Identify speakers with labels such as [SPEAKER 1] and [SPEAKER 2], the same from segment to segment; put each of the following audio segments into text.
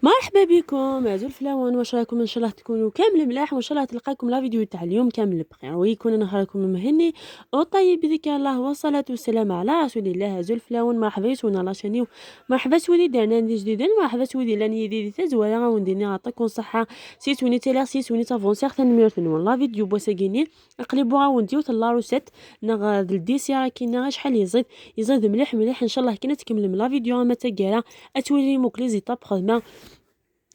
[SPEAKER 1] مرحبا بكم azul fellawen، واش راكم؟ ان شاء الله تكونوا كامل ملاح، وان شاء الله تلقاكم la vidéo تاع اليوم كامل بخير ويكون نهاركم مهني وطيب بذكر الله والصلاة والسلام على رسول الله. azul fellawen، مرحبا يسونا la chaîne، مرحبا سويدي درنا جديدا، مرحبا سويدي لاني يدي تزويرا ونديني عطاكم صحة سيسوني تلا سيسوني تافونسي ثنميرت نون la vidéo بوساكيني اقلبوا غاونديو la recette نغ ال dessert كينا شحال يزيد يزيد مليح مليح. ان شاء الله كي تكمل من la vidéo ما تاكارا اتولي موكلي زيطاب خدمة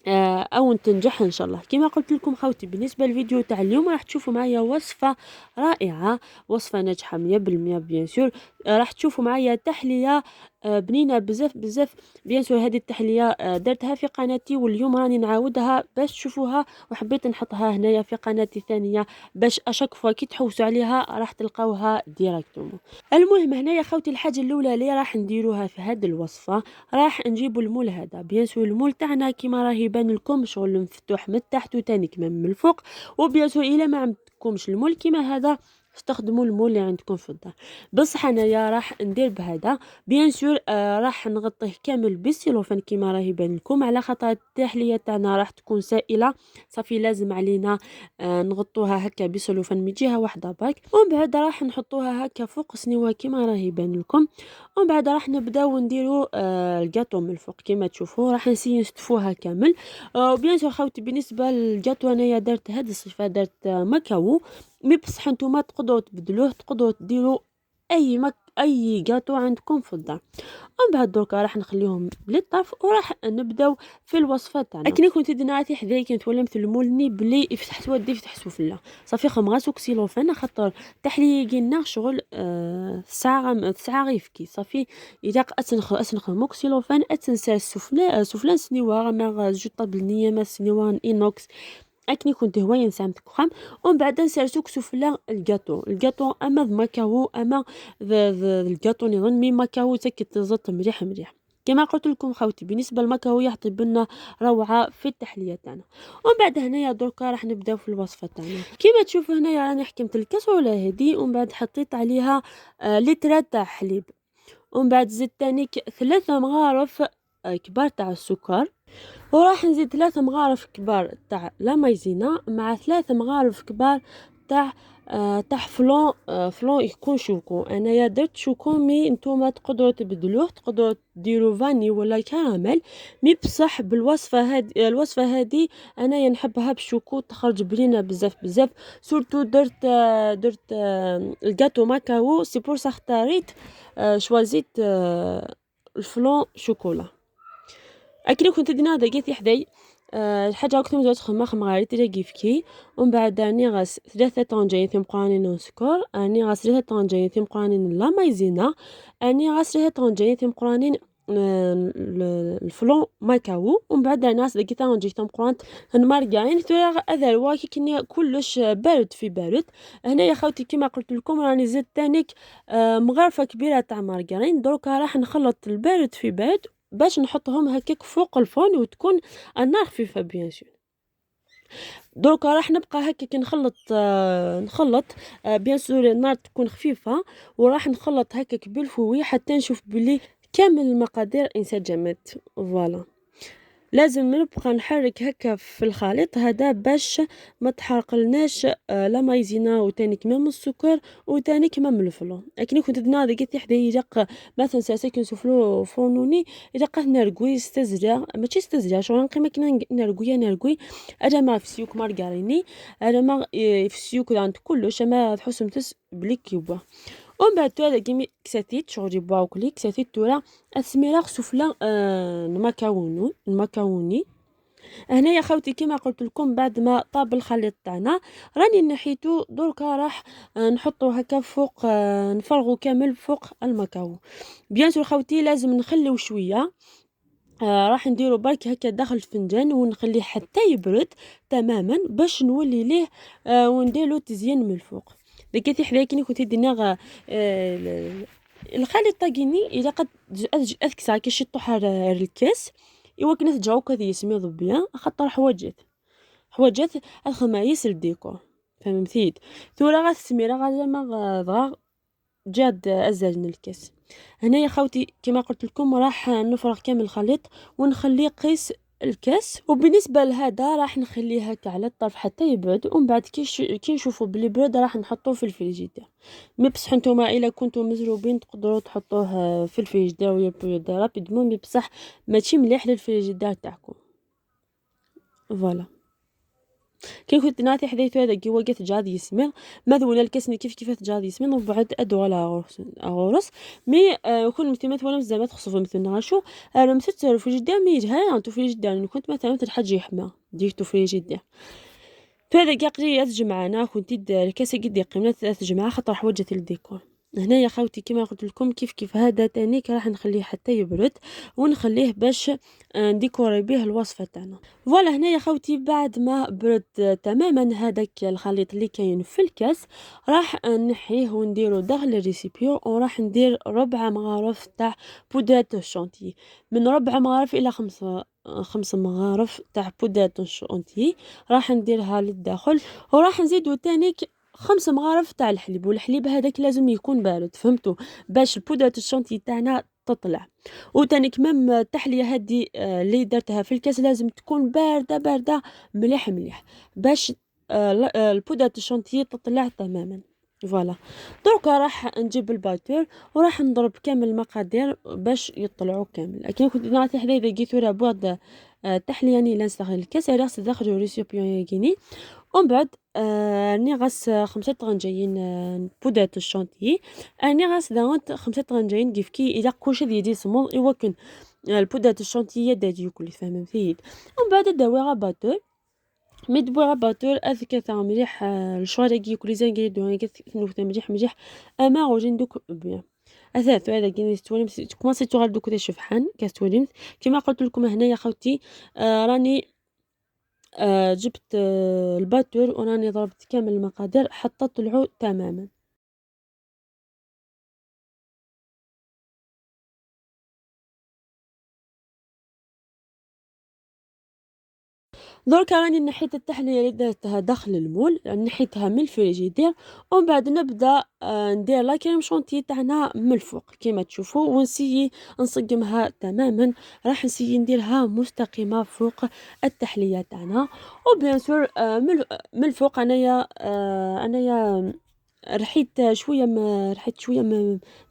[SPEAKER 1] او تنجح ان شاء الله. كما قلت لكم خوتي، بالنسبة للفيديو تاع اليوم راح تشوفوا معايا وصفه رائعه، وصفه ناجحة 100% bien sûr. راح تشوفوا معايا تحلية بنينه بزاف بزاف. bien sûr هذه التحلية درتها في قناتي واليوم راني نعاودها باش تشوفوها، وحبيت نحطها هنايا في قناتي الثانية باش à chaque fois كي تحوسوا عليها راح تلقاوها directement. المهم هنايا خوتي، الحاجة الاولى اللي راح نديروها في هذه الوصفة راح نجيبوا ال moule هذا. bien sûr ال moule تاعنا كيما راه يبان لكم شغل مفتوح من التحت وتاني كما من الفوق. و bien sûr الا ما عندكمش ال moule كيما هذا استخدموا ال moule اللي عندكم في الدار، بصح انايا راح ندير بهذا. bien sûr راح نغطيه كامل بالسيلوفان كيما راه يبان لكم، على خاطر التحلية تاعنا راح تكون سائله، صافي لازم علينا نغطوها هكا بسلوفان من جهة واحدة برك. ومن بعد راح نحطوها هكا فوق سنيوه كيما راه يبان لكم، ومن بعد راح نبداو نديرو الكاطو من الفوق. كيما تشوفوا راح نسيي نستفوها كامل. و bien sûr خاوتي، بالنسبة للكاطو انايا درت هاد الصفه، درت ماكاو، mais بصح نتوما تقدروا تبدلوه، تقدروا ديروا اي كاطو عندكم في الدار. ومن بعد دركا راح نخليهم للطرف وراح نبداو في الوصفة تاعنا. اكني كنت دناتي حدايا كنت ولا مثل ال moule ني بلي يفتح سوا يفتح سفله، صافي خمغاسو كسيلوفان خاطر تحلية كينا شغل ساعة ساعة غيفكي. صافي اذا اسنخدمو كسيلوفان اتنسى السفله سفله سنيوه ما jetable نيه ما سنيوه inox اكني كنت هواية نسامت كخام. ومن بعد نسرسوك سفلا ال gâteau، ال gâteau اما ماكاو اما الكاطو نظن، mais ماكاو تاكد تزط مليح مليح. كما قلت لكم خوتي، بالنسبة للماكاو يعطي بنا روعه في التحلية تاعنا. ومن بعد هنايا دركا راح نبداو في الوصفة تاعنا. كما تشوفوا هنايا راني حكمت الكاسرونه هذه، ومن بعد حطيت عليها لتر تاع حليب، ومن بعد زدت تانيك 3 مغارف كبار تاع السكر، وراح نزيد 3 مغارف كبار تاع la maïzena مع 3 مغارف كبار تاع flan، flan يكون choco. انايا درت choco، mais نتوما تقدروا تبدلوه، تقدروا ديروا vanille ولا caramel، mais بصح بالوصفه هذه، الوصفة هذه انايا نحبها ب choco، تخرج بنينه بزاف بزاف. surtout درت ال gâteau ماكاو، c'est pour ça اختاريت choisit ال flan chocolat. اكلي كنت دينا دقيتي حداي الحاجة كنت مزوج خما خمغاري تلاقي كيفكي. ومن بعد راني غاس 3 طنجين ثمقرانين سكر، راني غاس 3 طنجين ثمقرانين la maïzena، راني غاس 3 طنجين ثمقرانين ال flan ماكاو، ومن بعد ناس دقيتا نجي تمقرانت المارغرين. ثورا هذا كي كني كلش بارد في بارد. هنايا خوتي كيما قلت لكم راني زدت تانيك مغرفه كبيرة تاع مارغرين. دروكا راح نخلط البارد في بارد باش نحطهم هكاك فوق الفرن وتكون النار خفيفة bien sûr. دركا راح نبقى هكا كي نخلط نخلط bien sûr النار تكون خفيفه، وراح نخلط هكاك بال fouet حتى نشوف بلي كامل المقادير انسجمت. voilà، لازم نبقى نحرك هكا في الخليط هذا باش ما تحرقلناش la maïzena وتاني même السكر وتاني même ال flan. لكن كنت دنا دقيت حدا يلق مثلا ساسا سوفلو فورنوني الا قاه نرقوي ستزرع ماشي ستزرع شغل نقيمة كنا نرقوي نرقوي انا ما فسيوك مارغريني انا ما فسيوك عند كلش ما تحس تس بلي كيبوا. ومن بعد تورا كيمي كساتيت شغل يبواو كلي كساتيت تورا السميرة سفلى الماكاونو الماكاوني. هنايا خوتي كما قلت لكم بعد ما طاب الخليط تاعنا راني نحيتو، دركا راح نحطو هكا فوق نفرغو كامل فوق الماكاو. bien sûr خوتي لازم نخليو شوية راح نديرو برك هكا داخل الفنجان ونخليه حتى يبرد تماما باش نولي ليه ونديرلو تزيين من الفوق. ديك حدايا كي كنت دينا الخليط طاكيني الا قد اذكسا كي شي الكاس ايوا كنا تجاو كذا يسمي bien خاطر حواجات حواجات الخدمة ياسر ديكور فهمتيت. ثورا غا غا ما دغا جاد ازال الكاس. هنايا خوتي كما قلت لكم راح نفرغ كامل الخليط ونخليه قيس. الكاس. وبالنسبة لهذا راح نخليه هكا على الطرف حتى يبرد، ومن بعد كي نشوفوا بلي برد راح نحطوه في ال frigidaire. mais بصح نتوما الا كنتو مزروبين تقدروا تحطوه في الفريجيدير ويبرد rapidement، mais بصح ماشي مليح للفريجيدير تاعكم. voilà كي كنت نعطي حديث هذا كي وقت جاد يسمر ماذا ولا الكاس كيف كيف جاد يسمر وبعد ادو على غورس mais كل مثل ولا زعما تخصو مثل غاشو انا مثل ال frigidaire mais يجها انتو فريجيدير كنت مثلا الحاجة يحمى ديكتو فريجيدير. فهذا كاع قرية جمعنا كنت الكاس قد قيمنا 3 جمعه خاطر حوجت الديكور. هنايا خاوتي كما قلت لكم كيف كيف هذا تانيك راح نخليه حتى يبرد ونخليه باش نديكوري به الوصفة تاعنا. voilà هنايا خاوتي بعد ما برد تماما هذاك الخليط اللي كاين في الكاس راح نحيه ونديرو داخل ال récipient، وراح ندير 4 مغارف تاع poudre chantilly، من 4 مغارف الى 5 مغارف تاع poudre chantilly راح نديرها للداخل. وراح نزيدو تانيك 5 مغارف تاع الحليب، والحليب هذاك لازم يكون بارد، فهمتوا، باش ال poudre ال chantilly تاعنا تطلع. وتاني même التحلية هذه اللي درتها في الكاس لازم تكون باردة باردة مليح مليح باش ال poudre ال chantilly تطلع تماما. voilà دركا راح نجيب ال batteur وراح نضرب كامل المقادير باش يطلعوا كامل. لكن كنت نعطي حدا اذا كيتو بعد التحلية يعني لا نستغل الكاس راس داخل récipient كيني. ومن بعد راني غاس 5 طنجاين poudre ال chantilly، راني غاس داونت 5 طنجاين كيف كي الا كلشي ديال سمول ايوا كن ال poudre ال chantilly دادي كل فهمتي. ومن بعد داوي batteur mais دبوغ batteur اذكا تاع مليح الشوارع كي كل les ingrédients كي مليح مليح اما غوجين دوك bien اثاث هذا كي تولي كومونسي تغال دوك شفحان كتولي كما قلت لكم هنايا خوتي. راني جبت ال batteur وراني ضربت كامل المقادير حتى طلعوا تماما. دركا راني نحيت التحلية اللي درتها داخل ال moule، نحيتها من الفريجيدير، ومن بعد نبدا ندير la crème chantilly تاعنا من الفوق كيما تشوفوا، ونسيي نصقمها تماما. راح نسيي نديرها مستقيمة فوق التحلية تاعنا. و bien sûr من الفوق انايا رحيت شوية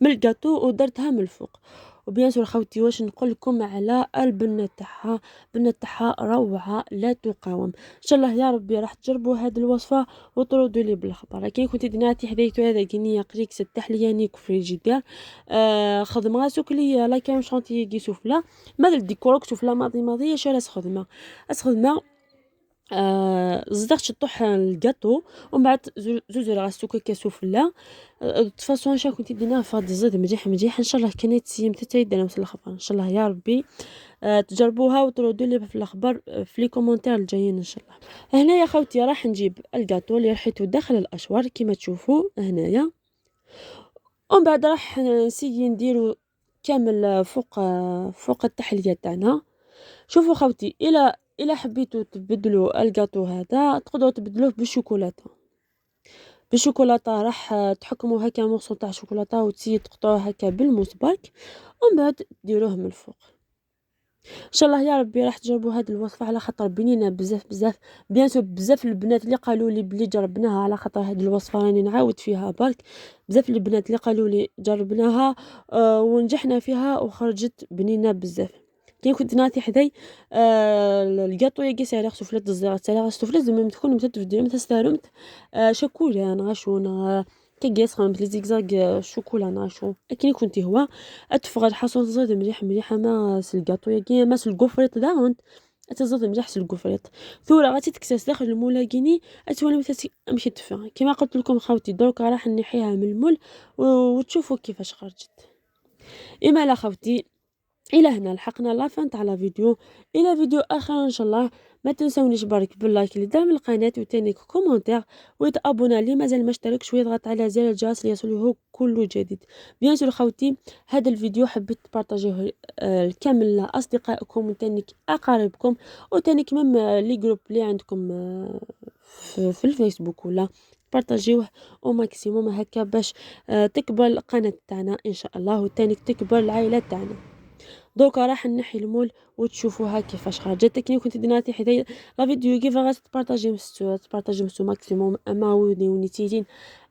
[SPEAKER 1] من الكاطو ودرتها من الفوق. و bien sûr خوتي واش نقول لكم على البنه تاعها، البنه تاعها روعه لا تقاوم. ان شاء الله يا ربي راح تجربوا هذه الوصفة وتردوا لي بالخبر. كي كنت دناتي حدايتو هذا كينيا قريك التحلية نيك فريجيدير خدمة غاسوك لي la crème chantilly كي سفلى ماذا الديكور سفلى ماضي ماضي شراس خدمة اسخدمه زدت طوح الكاطو ومن بعد زوز غاسوك كسفلى façon شا كنتي دينا فاد زيد مليح مليح. ان شاء الله كانت سيم حتى يدنا وصل الخبر ان شاء الله يا ربي. تجربوها وتردوا لي في الاخبار في les commentaires الجايين ان شاء الله. هنايا خوتي راح نجيب الكاطو اللي رحيته داخل ال hachoir كيما تشوفوا هنايا، ومن بعد راح نسيي نديرو كامل فوق التحلية تاعنا. شوفوا خوتي الى حبيتوا تبدلوا الكاطو هذا تقدروا تبدلوه بالشوكولاته. بالشوكولاته راح تحكموا هكا morceau تاع شوكولاتة وتسي تقطعوه هكا بالموس برك، ومن بعد ديروه من الفوق. ان شاء الله يا ربي راح تجربوا هذه الوصفة على خاطر بنينه بزاف بزاف. bien sûr بزاف البنات اللي قالوا لي بلي جربناها على خاطر هذه الوصفة راني نعاود فيها برك. بزاف البنات اللي قالوا لي جربناها ونجحنا فيها وخرجت بنينه بزاف. كي كنت نعطي حداي الكاطو يا كي سالي سفلات الزيرة سالي سفلات زعما تكون مثل في مثل ستارمت شوكولا نغاشو كي كاس خمس les zigzags chocolat نغاشو. لكن كنتي هو اتفغ الحصول زاد مليح مليح ما الكاطو يا كي ما ال gaufrette داونت اتزاد مليح ال gaufrette ثورة غادي تكساس داخل ال moule كيني اتولي مثل امشي تفا كما قلت لكم خاوتي. درك راح نحيها من ال moule وتشوفوا كيفاش خرجت. اما لا خاوتي الى هنا لحقنا la fin تاع la vidéo. الى فيديو اخر ان شاء الله. ما تنسونيش برك بال like لدعم القناة وتاني commentaire ويتابونا اللي مازال ما اشتركش ويضغط على زر الجرس ليصله كل جديد. bien sûr خوتي هذا الفيديو حبيت تبارطاجيه كامل لاصدقائكم وتانيك اقاربكم وتانيك même les groupes اللي عندكم في الفيسبوك ولا بارطاجيوه au maximum هكا باش تكبر القناة تاعنا ان شاء الله وتانيك تكبر العائلة تاعنا. دوكا راح نحي ال moule وتشوفوها كيفاش خرجت. كي كنت ديناتي حتى la vidéo كيف غاتبارطاجي تبارطاجي maximum اما ودي ونيتيتين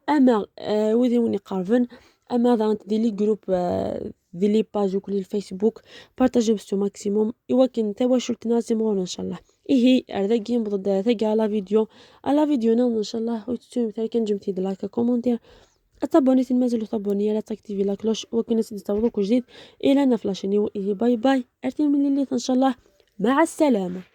[SPEAKER 1] اما ودي وني قارفن اما ذا دي les groupes دي les pages وكل الفيسبوك بارطاجي maximum ايوا كن تواشلتنا سيمون ان شاء الله. إيه أرذاكي بضد ثقا la vidéo على فيديو ان شاء الله وتسوي مثلا كان جمتي like commentaire تابونيت مازالو تابوني لا تاكتيفي la cloche وكنا سيدي جديد الى نفلاشيني. إيه bye bye ارتين من الليل ان شاء الله مع السلامه.